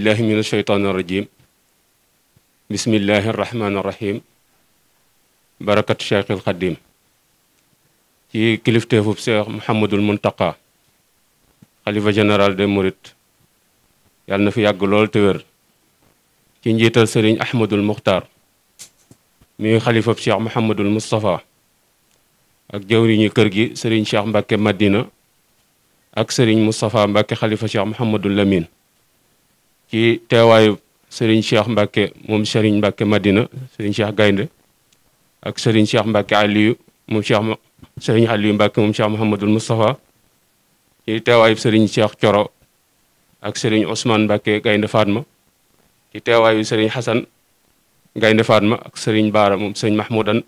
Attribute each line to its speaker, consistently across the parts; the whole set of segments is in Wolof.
Speaker 1: billahi min asheytaani irrajim bismillahi irrahmani irrahim barakat cheikh il xadim ci kilifteefub cheikh Mouhamadul Muntaqa xalifa général des mourides yàlla na fi yàgg lool te wér ci njiital sëriñ Ahmadul Muxtaar mi xalifab cheikh Mouhamadul Moustapha ak jawriñu kër gi sëriñ cheikh Mbacke Madina ak sëriñ Moustapha Mbacke xalifa cheikh Mouhamadul Lamine ci teewaayu sëriñ cheikh Mbacke moom sëriñ Mbacke Madina sëriñ cheikh Gaynde ak sëriñ cheikh Mbacke Aliou moom sëriñ Aliou Mbacke moom cheikh Mouhamadul Moustapha ci teewaayu sëriñ cheikh Coro ak sëriñ Ousmane Mbacke Gaynde Fatma ci teewaayu sëriñ Xasan Gaynde Fatma ak sëriñ Baara moom sëriñ Mahmoudan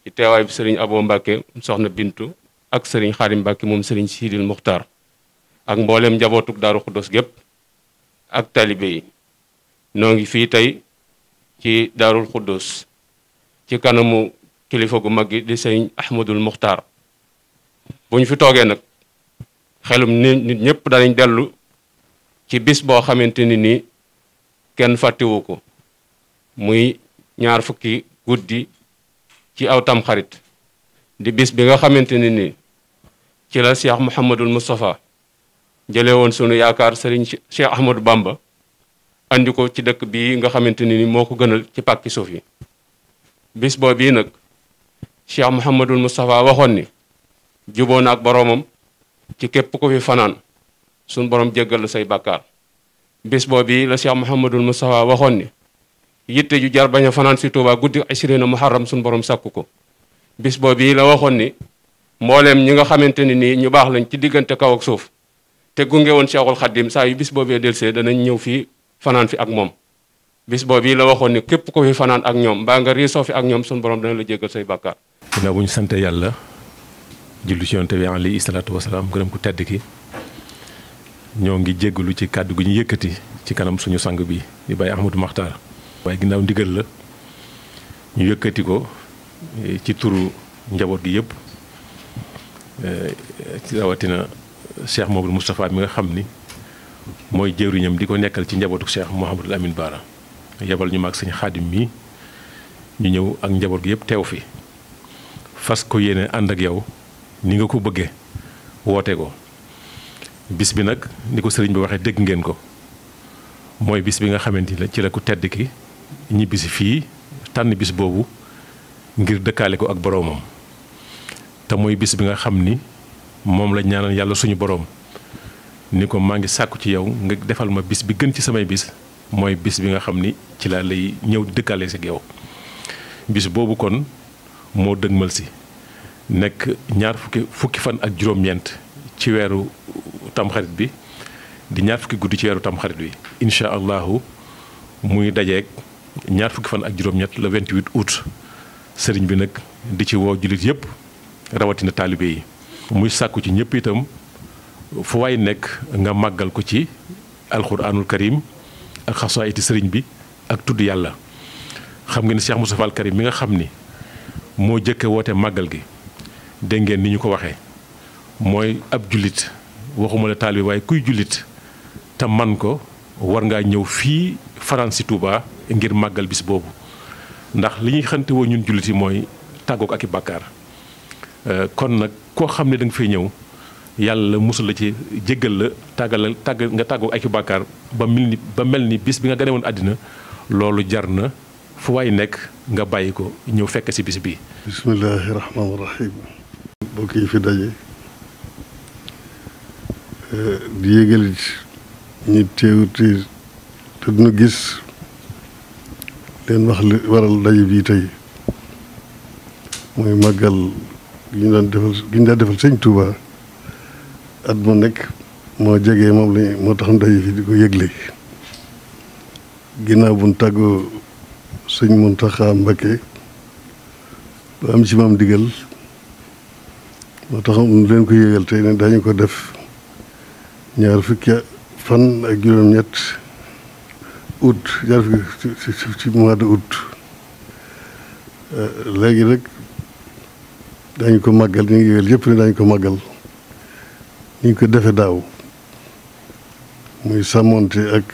Speaker 1: ci teewaayu sëriñ Abo Mbacke soxna Bintu ak sëriñ Xaadim Mbacke moom sëriñ Sidil Muxtaar ak mboolem njabootuk Daaru Xuddos gépp ak talibe yi noo ngi fii tey ci Daarul Xuddos ci kanamu kilifa gu mag gi di sëriñ Ahmadul Muxtaar bu ñu fi toogee nag xelum nit ñëpp danañ dellu ci bis boo xamante ni nii kenn fàttewu ko muy ñaar fukki guddi ci aw tamxarit di bis bi nga xamante ni nii ci la Cheikh Mouhamadul Moustapha jëlee woon sunu yaakaar sëriñ Cheikh Ahmadou Bamba andi ko ci dëkk bii nga xamante ni moo ko gënal ci pàkki suuf yi bis boo bii nag Cheikh Mouhamadul Moustapha waxoon ni juboo na ak boroomam ci képp ko fi fanaan suñ borom jéggal la say bàkkaar bis boo bii la Cheikh Mouhamadul Moustapha waxoon ni yitte ju jar bañ a fanaan si Tuubaa guddi asirina muharram suñ borom sàkku ko bis boo bii la waxoon ni mbooleem ñi nga xamante ni nii ñu baax lañ ci diggante kaw ak suuf te gunge woon Cheikhul Khadim saa yu bis boobee delsee danañ ñëw fii fanaan fi ak moom bis boobu la waxoon ni képp ko fi fanaan ak ñoom mbaa nga riisoo fi ak ñoom suñu borom dana la jéggal say bàkkaar.
Speaker 2: ginnaaw bu ñu sante yàlla jullu ci yonent bi alayhi salaatu wasalaam gërëm ku tedd ki ñoo ngi jéggalu ci kàddu gu ñu yëkkati ci kanam suñu sang bi di Baye Ahmadou Makhtar. waaye ginnaaw ndigal la ñu yëkkati ko ci turu njaboot gi yëpp ci rawatina Cheikh Mouhamadou Moustapha mi nga xam ni mooy jëwriñam di ko nekkal ci njabootu Cheikh Mouhamadul Amine Baara yebal ñu maag sëñ Xaadim mi ñu ñëw ak njaboot gi yëpp teew fi fas ko yéene ànd ak yow ni nga ko bëggee woote ko bis bi nag ni ko sëriñ bi waxee dégg ngeen ko mooy bis bi nga xamante ni ci la ku tedd ki ñibbisi fii tànn bis boobu ngir dëkkaale ko ak boroomam te mooy bis bi nga xam ni moom la ñaanal yàlla suñu boroom ni ko maa ngi sàkku ci yow nga defal ma bis bi gën ci samay bis mooy bis bi nga xam ni ci laa lay ñëw dëkkaale si ak yow bis boobu kon moo dëgmal si nekk ñaar fukki fan ak juróom-ñeent ci weeru tamxarit bi di ñaar fukki guddi ci weeru tamxarit bi incha allahu muy dajeeg ñaar fukki fan ak juróom-ñett le 28 août sëriñ bi nag di ci woo jullit yëpp rawatina taalibe yi muy sàkku ci ñëpp itam fu waay nekk nga màggal ko ci alxuraanul karim ak xasaayiti sëriñ bi ak tudd yàlla xam nga ni Cheikh Moustapha al Karim mi nga xam ni moo jëkke woote màggal gi dégg ngeen ni ñu ko waxee mooy ab jullit waxuma la taalibe waaye kuy jullit te man ko war ngaa ñëw fii fanaan si Touba ngir màggal bis boobu ndax li ñuy xante woo ñun jullit yi mooy tàggook ak i bàkkaar kon nag koo xam ne da nga fay ñëw yàlla musul la ci jéggal la nga tàggook ak i bàkkaar ba mel ni bis bi nga gane woon àddina loolu jar na fu waay nekk nga bàyyi ko ñëw fekk si bis bi
Speaker 3: bismillahi rahmaani rahim mbokk yi fi daje di yégalit ñi teewuti te duñu gis leen wax li waral daje bii tey mooy màggal gi ñu daan defal sëñ Touba at mu nekk moo jegee moom lañ moo tax daje fi di ko yëgle ginnaaw buñ tàggoo sëñ Muntaxa Mbakke ba am ci maam digal moo tax ñu leen ko yëgal tey ne dañu ko def ñaar fukki fan ak juróom-ñett août ñaar fukki ci mois de août léegi rek dañu ko màggal ñu ngi yëgal yëpp ne dañu ko màggal ni ñu ko defe daaw muy sàmmonte ak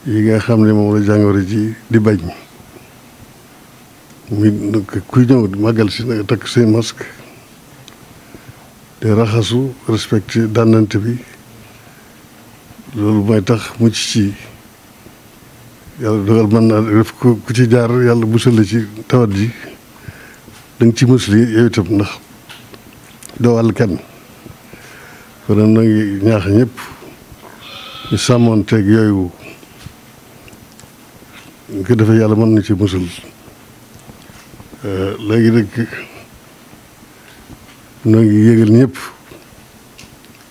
Speaker 3: yi nga xam ne moom la jàngoro ji di bañ muy kuy ñëw màggal si nga takk say masque te raxasu respecté dànnante bi loolu mooy tax mucc ci yàlla dogal mën naa def ku ci jaar yàlla musal la ci tawat ji da nga ci musli yow itam ndax doo wàll kenn kon nag na ngi ñaax ñëpp ñu sàmmoonteeg yooyu ñu ko defee yàlla mën na ci musal léegi nag noo ngi yëgal ñëpp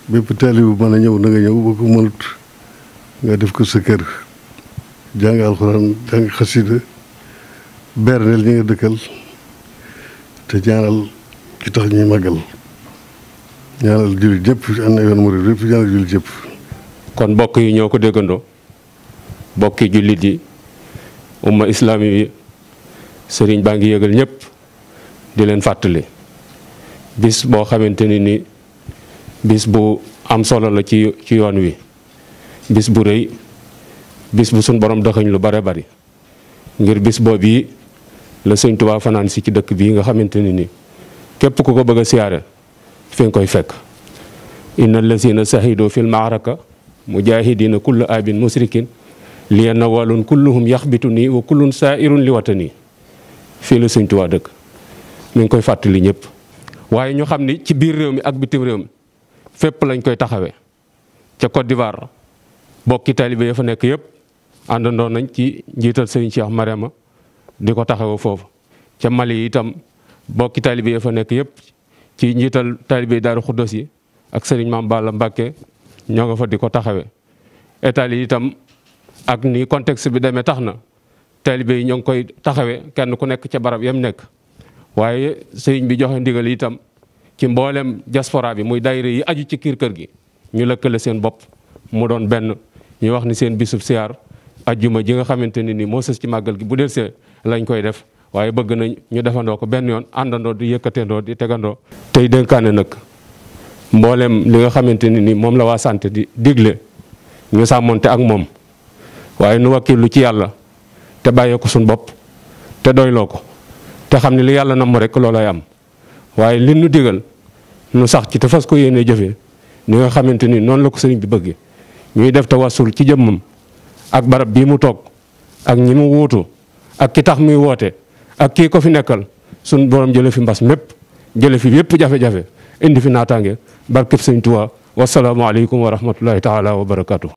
Speaker 3: bépp taalibe bu mën a ñëw na nga ñëw boo ko mënut nga def ko sa kër jàng alxuraan jàng xasida berneel ñi nga dëkkal te ñaanal ki tax ñuy màggal ñaanal jullit ñëpp ànd ak yoon murid yëpp ñaanal jullit ñëpp.
Speaker 1: kon mbokk yi ñoo ko déggandoo mbokki jullit yi umma islami bi sëriñ baa ngi yëgal ñëpp di leen fàttali bis boo xamante ni bis bu am solo la ci yoon wi bis bu rëy bis bu suñ borom dëxëñ lu bare bari ngir bis boobu yi la sëñ Tuubaa fanaan si ci dëkk bii nga xamante ni képp ku ko bëgg a siyaare fi nga koy fekk inna allazina sahidu fil maaraka mujahidina kullu abin musrikin liena walun kulluhum yaxbitu nii wa kullun saairun li watani fii la sëñ Tuubaa dëkk mi ngi koy fàttali ñëpp waaye ñu xam ni ci biir réew mi ak bitim réew mi fépp lañ koy taxawee ca Côte d'Ivoire bokki taalibe ya fa nekk yëpp àndandoo nañ ci njiital sëriñ Cheikh Mariama di ko taxawee foofu ca Mali itam bokki taalibe ya fa nekk yëpp ci njiital taalibe Daaru Xuddos yi ak sëriñ Maam Balla Mbàkke ñoo nga fa di ko taxawee Italie itam ak ni contexte bi demee tax na taalibe yi ñoo ngi koy taxawee kenn ku nekk ca barab yam nekk waaye sëriñ bi joxe ndigal itam ci mboolem diaspora bi muy daayira yi aju ci kër gi ñu lëkkale seen bopp mu doon benn ñu wax ni seen bisub siyaar ajjuma ji nga xamante ne ni moo sës ci màggal gi bu del see lañ koy def waaye bëgg nañ ñu defandoo ko benn yoon àndandoo di yëkkateendoo di tegandoo. tey dénkaane nag mboolem li nga xamante ne ni moom la waa santé di digle ñu sàmmonte ak moom waaye nu wakkilu ci yàlla te bàyyee ko suñ bopp te doyloo ko te xam ne li yàlla namm rek loolay am waaye li nu digal nu sax ci te fas ko yéene jëfee ni nga xamante ni noonu la ko sëriñ bi bëggee ñuy def tawassul ci jëmmam ak barab bii mu toog ak ñi mu wuutu ak ki tax muy woote ak kii ko fi nekkal suñ borom jële fi mbas mépp jële fi yépp jafe-jafe indi fi naataange barkeb sëñ Tuubaa wasalaamu aleykum wa rahmatullahi taala wa barakatuh